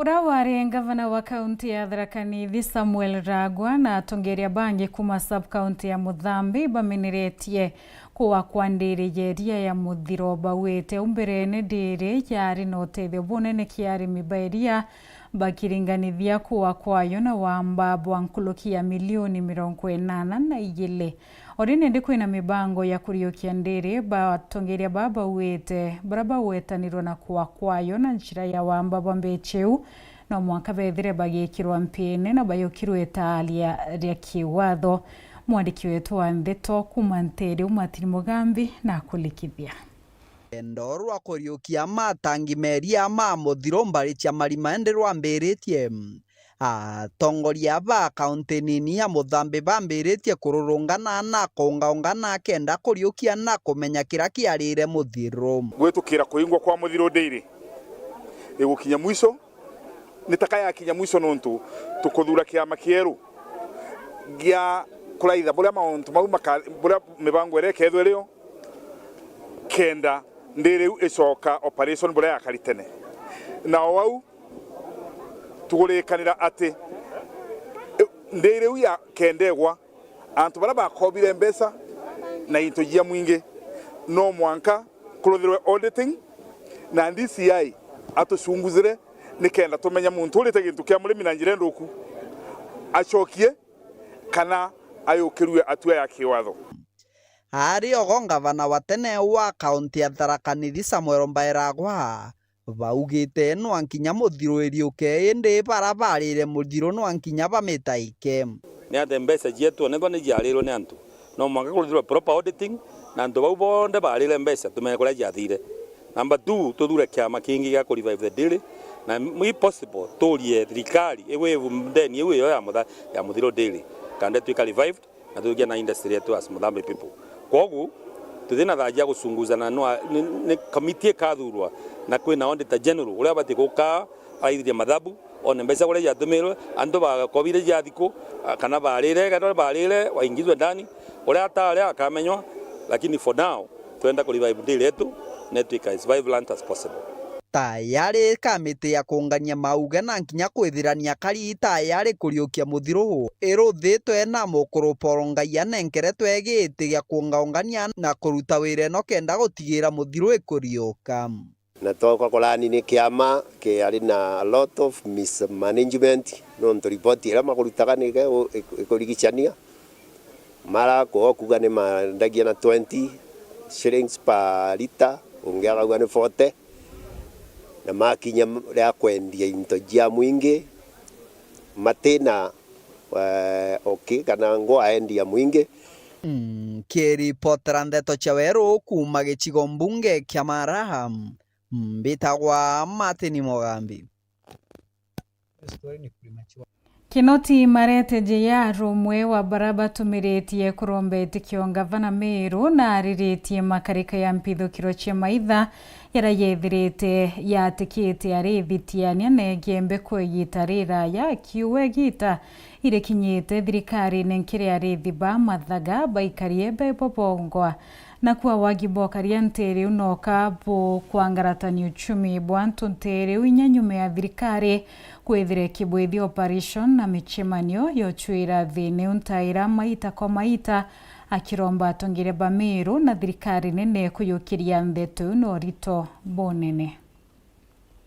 Uria wari ngavana wa kaunti ya Tharaka Nithi, Samuel Ragwa, na atongeria bangi kuma sub-county ya Muthambi bameneretie kuwa kwa ndiri ya iria ya Muthiro. Bauite au mberene ndiri yari na utethio bunene kiri arimi ba iria, bakiringanithia kuwa kwayo na wamba bwa nkuruki ya milioni mirongo inana na igiri. O rindi kwina mibango ya kuriukia ndiri, batongeria baa bauite baria bagwetanirwe na kuwa kwayo na njira ya wamba bwa mbeca iu, no mwanka bethire bagikirwa mpiine na bayukirwe itaaria ria kiwatho. Mwandiki wetu wa ndeto kuma Nteere, Martin Mugambi, nakulikithia. Rugendo rwa kuriukia matangi meria ma Muthiro mbari cia Marima indi rwambiritie. Atongoria ba kaunti nini ya Muthambi bambiritie kururungana na kuungaungana kenda kuriukia na kumenya kiria kiarire Muthiro. Gwitukira kuingwa kwa Muthiro Dairy igukinya mwiso, ni taka yakinya mwiso, nontu tukuthura kiama kieru gia kuraitha buria mauntu mau maka-, buria mibango iria ikethwa irio, kenda ndiri iu icoka operation buria yakari tene. Na o au tugurikanira ati, i-, ndiri iu ya kenda igwa, antu baria bakobire mbeca na into jia mwingi, no mwanka kuruthirwe auditing na D C I atucunguzire, nikenda tumenya muntu urite gintu kia murimi na njira inthuku acokie kana ayukirue atua ya kiwatho. Ari ogo ngavana wa tene wa kaunti ya Tharaka Nithi, Samuel Mbairagwa, baugite nwa nkinya Muthiro iriuke, indi bara barire Muthiro nwa nkinya bamitaike. Ni ati mbeca cietu onethwa ni ciarirwe ni antu, no mwanka kuruthirwe proper auditing, na antu bau bonthe barire mbeca tumenye kuria ciathire. Number two, tuthure kiama kingi gia ku revive the dairy, na if possible turie thirikari i waive ndeni iu iyo ya Mutha-, ya Muthiro Dairy, kenda twika revived, na tugia na industry yetu as Muthambi people. Kwogu, tuti na thaa cia gucunguza na nwa-, ni, ni committee ikathurwa, na kwina auditor general uria abati guka araithirie mathabu, one mbeca kuria ciatumirwe, antu bakobire cia thiku, a, kana barire, kana barire, waingizwe ndani, uria atari akamenywa, lakini for now, twenda ku revive dairy yetu, na twika as vibrant as possible. Tayari kamiti ya kuungania mauge na nkinya kwithirania kari tayari kuriukia Muthiro iruthitwe na mukuru Paul Ngai anenkere twegiti gia kuungaungania na kuruta wira ino kenda gutigira Muthiro ikuriuka. Na toka kurani ni kiama kiari na a lot of mismanagement, nontu ripoti iria makurutaga ni ge-, iku-, ikurigicania. Mara kuo kuga ni maendagia na twenty shillings per litre, ungi akauga ni forty. Na makinya ria kwendia into jia mwingi, matina, eh, okay, kana ngo aendia mwingi. Mm, kiripotera ndeto cia Weru kuuma gicigo mbunge kia Mara, mbitagwa Martin Mugambi. Kinoti Marete J R, umwe wa bara batumiritie kuromba itikio ngavana Meru, na ariritie makarika ya mpithukiro cia maitha yaria yethirite yatikite arithitiania negie mbeku igita riraya, akiuga igita irikinyite thirikarine nkiri arithi ba mathaga baikarie be bobongwa. Naku awagi bokaria nteere iu noka bukwangaratania uchumi bwa antu nteere iu inya nyuma ya thirikari kwithira ikibwithia operation na micemanio ya uchwira thiini iu ntaira maita kwa maita, akiromba atongeria ba Meru na thirikari nene kuyukiria ndeto iu na urito bunene.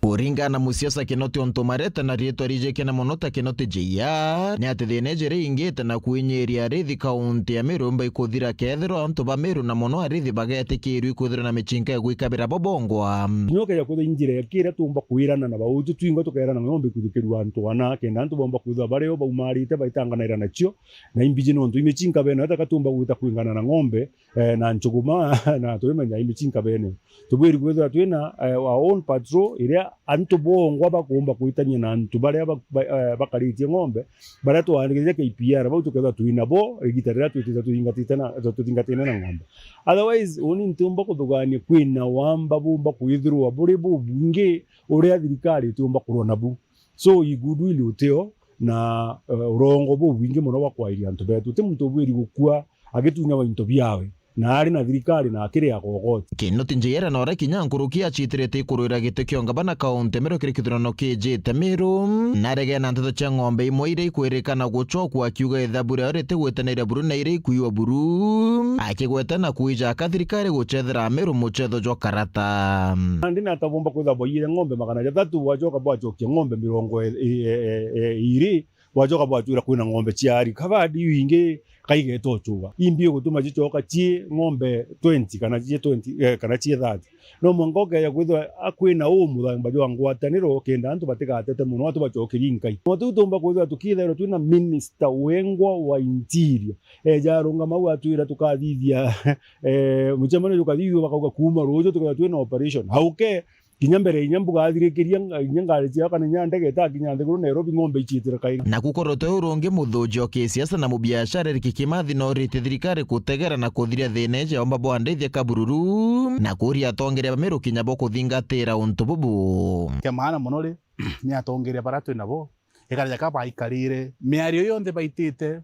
Kuringana na musiasa Kinoti Onto Marete na riitwa riijikene mono ta Kinoti J R, ni ati thiina ijiri ingite na kwinyiria arithi kaunti ya Meru yumba ikuthira kethirwa antu ba Meru na mono arithi bagetikirua ikwithirwa na micinka ya gwikabira bo bongwa. Kinya ukeja kwithwa injira ya kiria tuumba kwirana na bauju twingwa tukeerana ng'ombe ikwithukirua antu ana, kenda antu boomba kwithwa bario baumarite baitanganaira nacio, na imbiji nontu imicinka bene, ataka tuumba gwita kwingana na ng'ombe, eh, na njuguma, na turimenya imicinka bene. Tubwiri kwithirwa twina, eh, our own patrol iria antu bongwa bakuumba kwitania na antu baria ba-, ba-, eh, bakaritie ng'ombe, baria twaandikithia K P R, bau tukethirwa twina bo igita riria twitite tuthingatite na, tuthingatine na ng'ombe. Otherwise, uni ntiumba kuthugania kwina wamba bumba kwithirwa buri bubwingi uria thirikari itiumba kurwa nabu. So, i goodwill utio na, eh, urongo bubwingi mono bwa kwairia antu betu. Ti muntu ubwiri gukua agitunyagwa into biawe. na ari na thirikari na akiriaga ugoti. Kinoti Njeri nora kinya nkuruki acitirite ikurwira giti kia ungabana kaunti Meru kiri kithurano kijite Meru, na aregena nteto cia ng'ombe imwe iria ikwirikana gucokua, akiuga ithabu riao ritigwite na iria buru na iria ikuiwa buru, akigweta na kuija aka thirikari gucethera Meru mucetho jwa karata. Nandi ni ata bumba kwithirwa bwaiyire ng'ombe magana jathatu, bwacoka bwacokia ng'ombe mirongo i-, i-, i-, i-, iiri, bwacoka bwatwira kwina ng'ombe ciari kabadi iu ingi kaigeta ucuga. Imbi igutuma cicoka cii ng'ombe twenty kana cii twenty, eh, kana cii thirty. No mwanka ukeja kwithirwa akwina uu muthemba jwa ngwataniro kenda antu batigatete mono, antu bacokerie Nkai. Matu tumba kwithirwa tukithairwa twina minister wengwa wa interior. Eja arungama au atwira tukathithia, eh, mucemanio jukathithua bakauga kuuma ruju tukethirwa twina operation. Hauke, kinya mbere inya mbuga athirikiria nga-, inya ngari ciao kana inya ndege itakinya nthiguru Nairobi, ng'ombe iciitire kairi. Naku koroto uu rungi muthuji o kisiasa na mubiashara Eric Kimathi norite thirikari kutegera na kuthiria thina iji yaumba bwandithia kabururu, na kuria atongeria ba Meru kinya bo kuthingatira untu bubu. Kia maana mono ri, ni atongeria bara twi nabo, ikaraja ka baikarire miario yonthe baitite,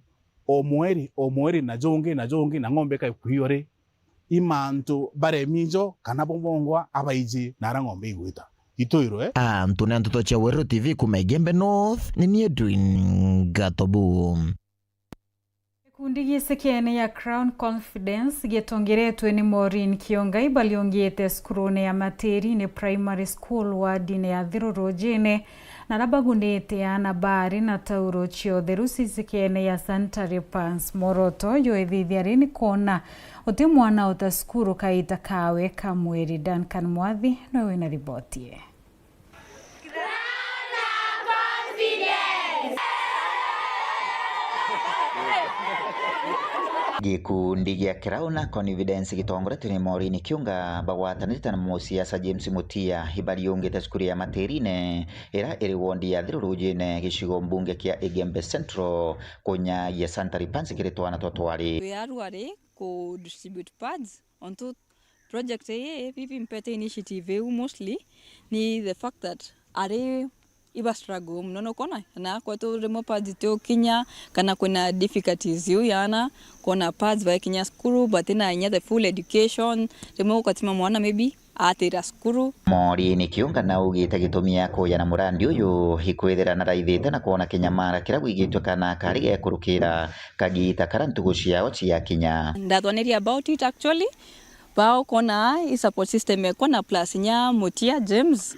o mweri, o mweri, na jungi, na jungi, na ng'ombe ikaikuiwa ri, i mantu baremi ijo kana bo bongwa abaiji na ara ng'ombe igwita itwirwe. Antu na nteto cia Weru T V kuma Igembe North, ni ni Edwin Gatobu. Gikundi gicekene ya Crown Confidence gitongeretwe ni Maureen Kiongai baliungite cukurune ya Matirine Primary School wardine ya Thiru Rujine, na ara bagunite aana baari na tauro cia utheru cicekene ya Sanitary Pads. Mworoto jwa ithithia ri ni kwona uti mwana uta cukuru kaita kawe ka mweri. Duncan Mwathi niwe wina riboti ii. Gikundi gia Crown Confidence gitongoretwe ni Maureen Kiunga bagwatanite na musiasa James Mutia ibariungite cukuru ya Matirine ira iri wondi ya Thiru Rujine, gicigo mbunge kia Igembe Central, kunyagia sanitary pads kiri twana twa twari. Twi aruari ku distribute pads, ontu project ii, bibi mpete initiative iu mostly ni the fact that ari iba struggle mono, nukona na kwetu rimwe pads itiukinya, kana kwina difficulties iu yana kwona pads baekinya cukuru, batina inya the full education, rimwe ukatima mwana maybe atira cukuru. Maureen Kiunga naugite gitumi ya kuja na murandi uyu ikwithira naraithite na kwona kinyamara kiria gwigitwe kana kari gekurukira kagita karia ntugu ciao ciakinya. Ndathwanirie about it actually, bao kona i support system ekwa na plus nya Mutia James,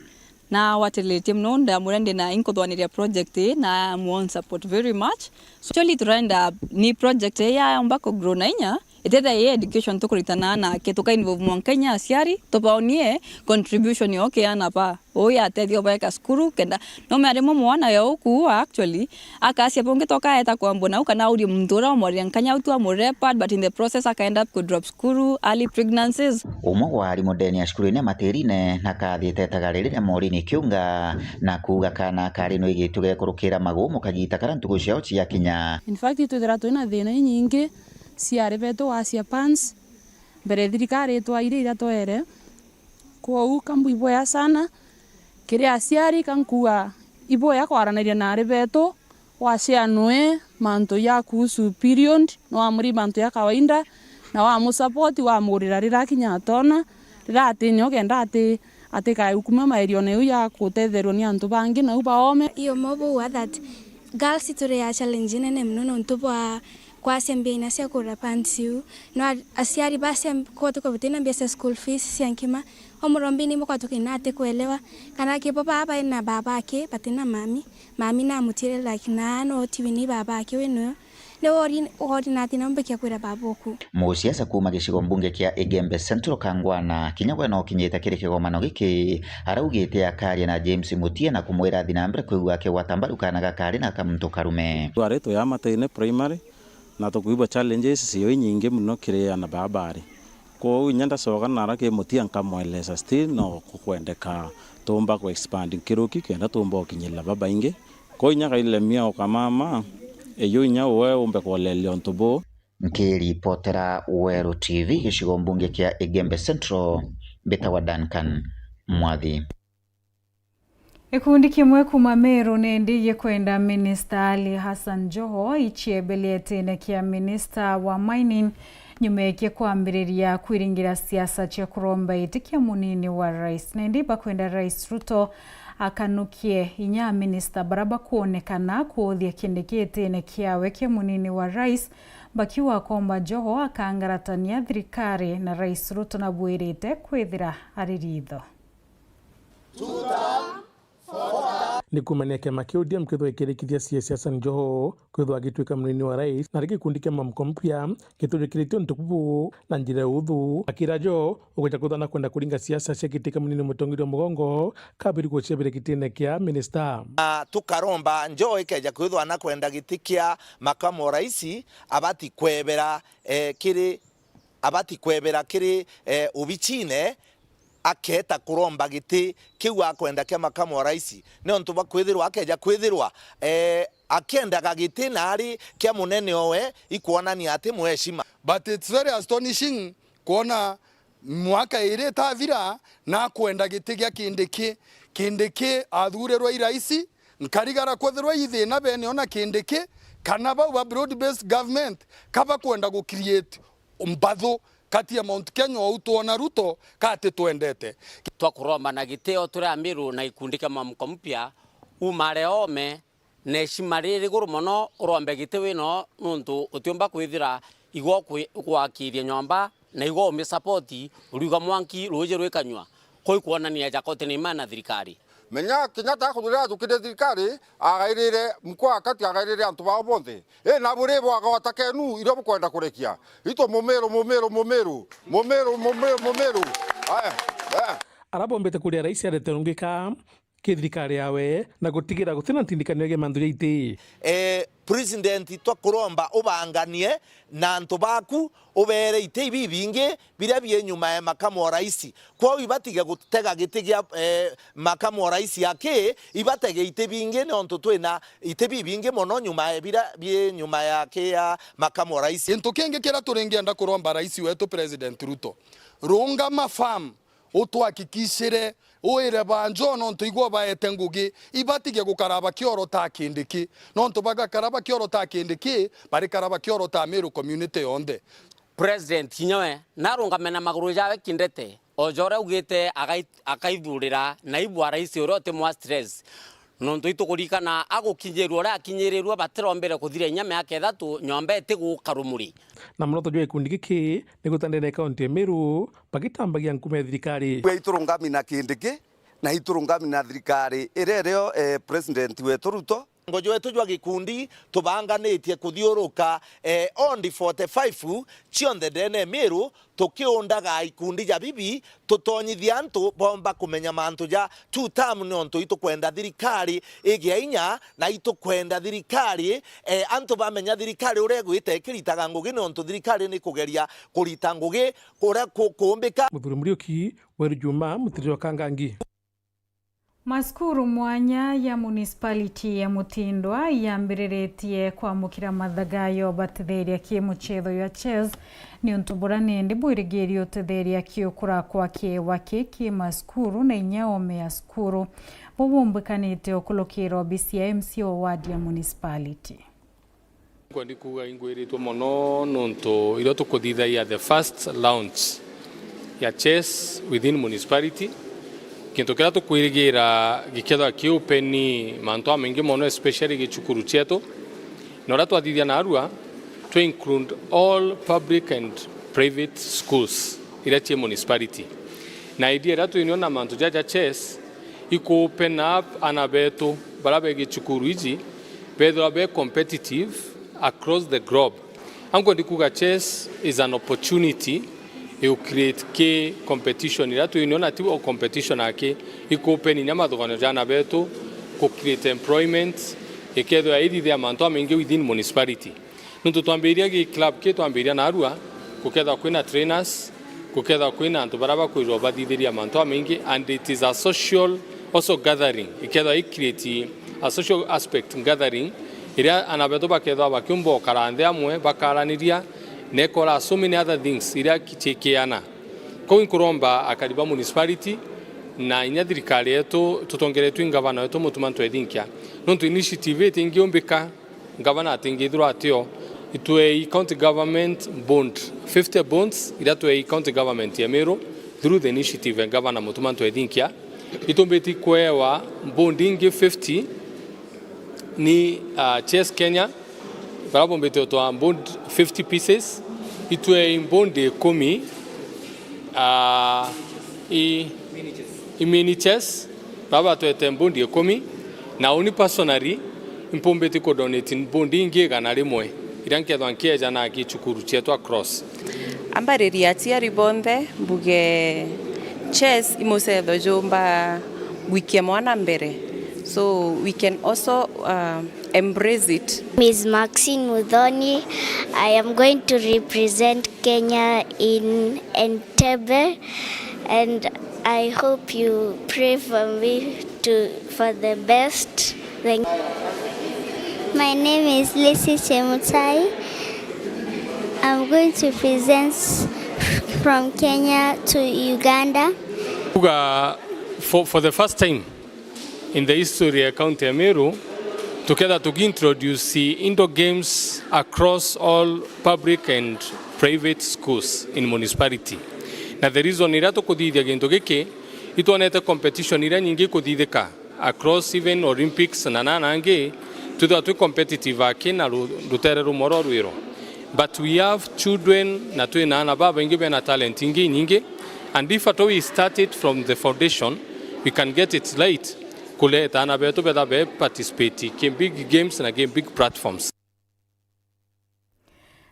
na wateletie mono, ndamwira ndina inkuthwaniria project ii na I am on support very much. So actually turenda ni project ii yaomba ku grow na inya, itethia ii education tukuritana nake, tuka involve mwanka inya aciari, tubaonie contribution yao ki aana ba uu yatethia ubaeka cukuru, kenda no mea rimwe mwana ya ukua actually akacia bungi toka eta kwambwa nau kana aurie muntu uria umwarira nkanya utu amurire pad, but in the process aka end up ku drop cukuru, early pregnancies. Umwe wa arimu ndene ya cukuru ine Matirine nakathite etaga riri ria Maureen Kiunga na kuuga kana kari no igitwe gekurukira magumu kagita karia ntugu ciao ciakinya. In fact, twithira twina thina inyingi cia ari betu wacia pads, mbere thirikari itwaire iria twere. Kwou kambu iboya sana kiri aciari, kankuga iboya kwaranaria na ari betu, washare nwe mantu ya kuhusu period, no amuri mantu ya kawaida, na wamusupport, wamurira rira kinya atona, rira atinya ukenda ati, atikae ukuma mairione iu ya kutetherwa ni antu bangi, nau baome. Iyo mo bua that girls turi ya challenge nene mono nontu bwa kwacia mbia inya cia kugura pants iu. No a-, aciari bacia kwatuka butina mbia cia school fees cia nkima, o murombi ni mukwa tukina ati kuelewa kana kibo baa bai na baba aki batina mami, mami na mutire like na no tiwi ni baba aki wi nio. Ni wori, wori na thina mbikia kwira baba oku. Musiasa kuma gicigo mbunge kia Igembe Central Kangwana, kinya we no kinyite kiri kigomano giki, araugite akaria na James Mutia na kumwira athi na mbere kwigua akigwata mbaru kana gakari na kamuntu karume. Twari twi Amataine Primary, na tukwigua challenges cio inyingi mono kiri ana baa baari. Kwou inya ndacoka nara ki Mutia nkamweleza still no kukwendeka tumba ku expand nkiruki kenda tumba ukinyirira babaingi. Kwou inya kailemia ukamama, eyu inya uwe umbe kuoleria untu buu. Nkiripotera Weru T V gicigo mbunge kia Igembe Central, mbitagwa Duncan Mwathi. Gikundi kimwe kuuma Meru nindi gikwenda Minista Ali Hassan Joho iciebele gitine kia Minista wa Mining nyuma ya kwambiriria kwiringira siasa cia kuromba giti kia munini wa rais. Nindi bakwenda Rais Ruto akanukie inya minista bara bakwonekana kuuthia Kindiki gitine kiawe kia munini wa rais, bakiuga akomba Joho akangaratania thirikari na Rais Ruto nabwirite kwithira ari ritho. Ni kumania kiama kia O D M kithwa gikirikithia C S Hassan Joho kwithwa agitwika munini wa rais, na ri gikundi kia Mamko Mpya gitujikiritie untu bubu na njira ya uthu. Akira Joho ugeja kwithwa na kwenda kuringa siasa cia giti kia munini mutongeria wa mugongo, kabiri guciabire gitine kia minista. Na tukaromba Joho ikeja kwithwa na kwenda giti kia makamu wa rais, abati kwebera, eh, kiri, abati kwebera kiri, eh, ubicine, akeeta kuromba giti kiu akwenda kia makamu wa rais, niuntu bwa kwithirwa akeja kwithirwa, eh, akiendaga giti na ari kia munene owe, ikwonania ati mweshima. But it's very astonishing kwona mwaka iri itathira na akwenda giti gia Kindiki. Kindiki athurirwe i rais, nkarigara kwithirwa i thina bene ona Kindiki, kana bau ba broad based government ka bakwenda gu create mbathu kati ya Mount Kenya ou twona Ruto ka ati twendete. Twakuromba na gitio turi Amiru na gikundi kia Mamko Mpya, umare ome na heshima riri iguru mono urombe giti wino, nuntu utiumba kwithira igwe ukwi-, ugwakiria nyomba na igwe umisapoti, uriuga mwanki ruuji rwikanyua. Kuu ikwonania Jakoti ni imana na thirikari. Menya Kenyatta akuthurira atukire thirikari, agairire mkoa kati, agairire antu bao bonthe. I na buri bwagwata kenu iria bukwenda kurekia. Itu Mumiru, Mumiru, Mumiru, Mumiru, Mumiru, Mumiru. Aya, aya. Ara bombite kuria rais arete rungika ki thirikari yawe na gutigira gutina ntindikanio ya mantu ja iti. Eh, President, twakuromba ubanganie na antu baku, ubeere iti bibingi biria bi nyuma ya makamu wa rais. Kwou ibatige gutega giti gia, eh, makamu wa rais aki, ibatege iti bingi, nontu twina iti bibingi mono nyuma ya biria bi nyuma yaki ya makamu wa rais. Gintu kingi kiria turingienda kuromba rais wetu President Ruto, rungama firm, utwakikishire, uire banjo nontu igwe baete ngugi, ibatige gukara bakiorota Kindiki, nontu bagakara bakiorota Kindiki, barikara bakiorota Meru community yonthe. President kinya we narungame na maguru jawe kindete, o ja uria augite agai-, akaithurira naibu wa rais uria uti mwa stress. Nontu itukuririkana agukinyirua uria akinyirirue batirombire kuthira inya miaka ithatu, nyomba itiguka rumuri. Na muoroto jwa gikundi giki ni guta ndene ya kaunti ya Meru bagitambagia nkuma ya thirikari. Iturungami na Kindiki, na iturungami na thirikari iria irio, eh, President wetu Ruto. Mugongo jwetu jwa gikundi tubanganitie kuthiuruka, eh, ward forty five cionthe ndene ya Meru, tukiundaga ikundi ja bibi, tutonyithia antu bomba kumenya mantu ja two term, nontu itukwenda thirikari igie inya, na itukwenda thirikari, eh, antu bamenya thirikari uria igwite ikiritaga ngugi, nontu thirikari ni kugeria kurita ngugi kuria ku-, kuumbika. Muthuri Muriuki, Weru Juma, Mutiriri wa Kangangi. Macukuru mwanya ya municipality ya Mutindwa yambiriritie kwamukira mathagayo batetheria ki muchetho jwa chess, niuntu bura nindi bwirigirio utetheria ki ukura kwa kiewa ki ki macukuru na inya ome ya cukuru. Buu bumbwikanite ukulukira obisi ya M C A wa ward ya municipality. Kwendi kuuga ingwiritwe mono nontu irio tukuthithagia the first launch ya chess within municipality. Kintu kiria tukwirigira gikethwa ki open mantu amaingi mono, especially gicukuru cietu. Na uria twathithia narua, twi include all public and private schools iria cii municipality. Na idea iria twinio na mantu jaja chess, iku open up ana betu baria be gicukuru iji bethirwa be competitive across the globe. Ankwendi kuuga chess is an opportunity iu create ki competition iria twinio, na ti o competition aki, iku open inya mathuganio ja ana betu, ku create employment, ikethirwa ithithia mantu amaingi within municipality. Nontu twambiria gi club ki twambiria narua, gukethirwa kwina trainers, gukethirwa kwina antu baria bakwirwa bathithiria mantu amaingi, and it is a social also gathering, ikethirwa i create a social aspect gathering, iria ana betu bakethirwa bakiumba ukara nthi amwe bakaraniria, na ikora so many other things iria cikiana. Kou inkuromba akari ba municipality, Na inya thirikari yetu tutongeretue i ngavana wetu Mutuma M'Ethingia, nontu initiative iti ingiumbika, ngavana atingithirwa atio. Itwei county government bond, fifty bonds iria twei county government ya Meru through the initiative ya ngavana Mutuma M'Ethingia. Itumbiti kwewa bond ingi fifty ni, ah, Chess Kenya, baria bombite utwa bond fifty pieces, itwei bond ikumi, ah, i, i mini chess, baria batwete bond ikumi, na uni personally, impumbite ku donate bond ingi igana rimwe, iria nkethwa nkieja na aki cukuru cietu across. Ambariria aciari bonthe mbuge chess i mucetho jumba gwikia mwana mbere. So we can also, uh, embrace it. Miss Maxine Muthoni, I am going to represent Kenya in Entebbe, and I hope you pray for me to, for the best. Thank My name is Lucy Chemutai. I'm going to present from Kenya to Uganda. Kuga for, for the first time in the history ya county ya Meru, tuketha tukiintroduce indoor games across all public and private schools in municipality. Na the reason iria tukuthithia gintu giki, itwonete competition iria nyingi ikuthithika across even Olympics na nana angi, twithirwa twi competitive aki na ru-, rutere rumwe rwa rwiro. But we have children na twina aana babaingi bena talent ingi inyingi, and if at all we start it from the foundation, we can get it right, kureta aana betu betha be participate ki big games na ki big platforms.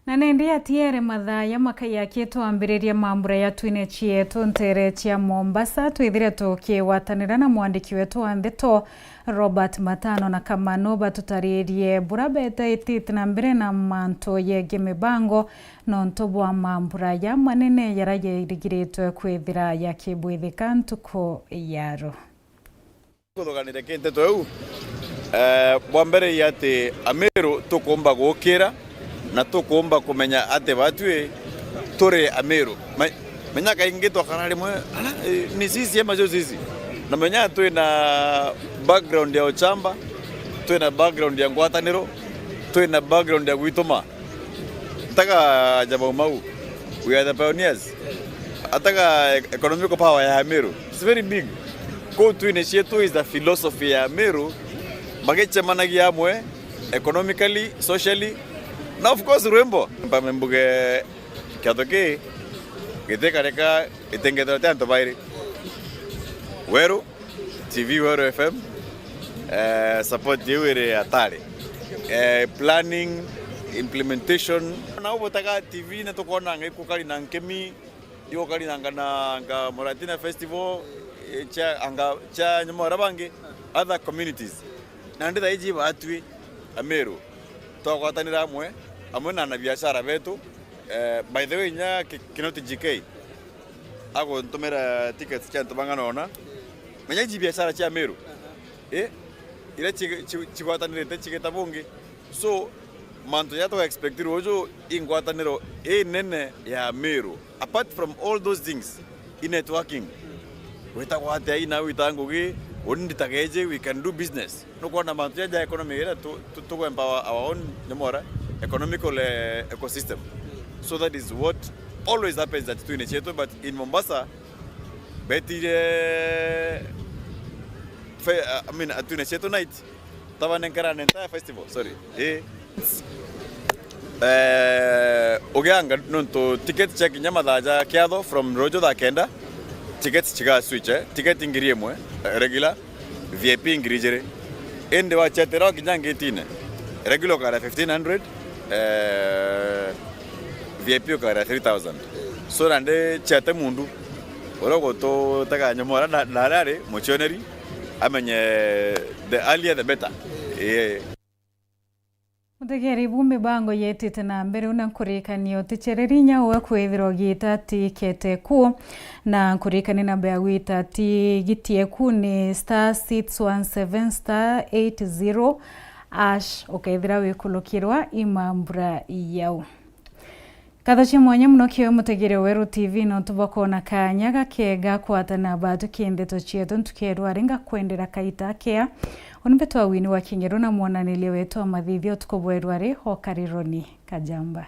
Na nindi atiere mathaa ya makai akitwambiriria mambura ya twine cietu ntere cia Mombasa, twithire tukigwatanira na mwandiki wetu wa ndeto Robert Matano na Kamano batutaririe bura beetite na mbere na mantu yegii mibango nontu bwa mambura ya manene jaria jarigiritwe kwithira jakibwithika ntuku ya ru. Kuthuganire ki nteto iu, eh, bwa mbere i ati Amiru tukumba gukira na tukumba kumenya ati batwi turi Amiru. Ma-, menya kaingi twakara rimwe, "Ala, eh, ni sisi ama sio sisi?" Na menya twina background ya uchamba, twina background ya ngwataniro, twina background ya gwituma. Ataga Jabau Mau, we are the pioneers. Ataga e-, economical power ya Meru, it's very big. Kuu twine cietu is the philosophy ya Meru, magicemanagia amwe economically, socially, na of course rwimbo. Mpame mbuge kiato ki gitikareka itingetherwa ti antu bairi. Weru, T V Weru F M, eh, support iu iri hatari. Eh, planning, implementation. Na ubutaga T V na tukonanga ikukari na nkimi, ikukari na nga, na nga Muratina Festival, eh, cha, anga, cha nyuma ora bangi, other communities. Na ndi thaiji batwi Amiru, twagwatanira amwe, amwe na anabiashara betu. Eh, by the way, nya Ki-, Kinoti G K aguntumira tickets cia antu bang'ana ona. Menya iji biashara cia Meru. Eh? Iria ci-, ci-, cigwatanirite cigita bungi. So, mantu jaria twa expect ruju i ngwataniro inene ya Meru. Apart from all those things, i networking. Witagwa atia ina wita ngugi, uni nditageje, we can do business. Nukwona mantu jaja economy iria tu, tu, tu empower our own nyamora economical, eh, ecosystem. So that is what always happens at Twine Chetu, but in Mombasa, betire fe-, I mean, at Twine Chetu night, tabanenkera an entire festival, sorry. Eh. Eh, ugianga nontu ticket cia kinya mathaa ja kiatho from rojo thaa kenda, ticket ciga switch, eh. Ticket ngiri imwe, eh, regular, V I P ngiri ijiri. Indi wachetera kinya ngitine, regular ukara fifteen hundred, eh, V I P ukara three thousand. So nandi chete mundu uria gututega nyamora na, na aria ari muchioneri, amenye the earlier the better. Ii. Mutegeri, bu mibango yetite na mbere, una nkurikania utichereri inya uwe kwithirwa ugita tikete ku, na nkurikania namba ya gwita tigitie ku ni star six one seven star eight zero hash, ukethira wikulukirwa i mambura yau. Nkatho cia mwanya mono kio mutegere Weru T V nontu bwa kwona kanya gakega kwatana batuki ndeto cietu ntuku ya rwari. Ngakwendera kaita kea. Uni mbetwa Wini wa Kingeru na mwonaniria wetu wa mathithio utuku bwa rwari o Karironi Kajamba.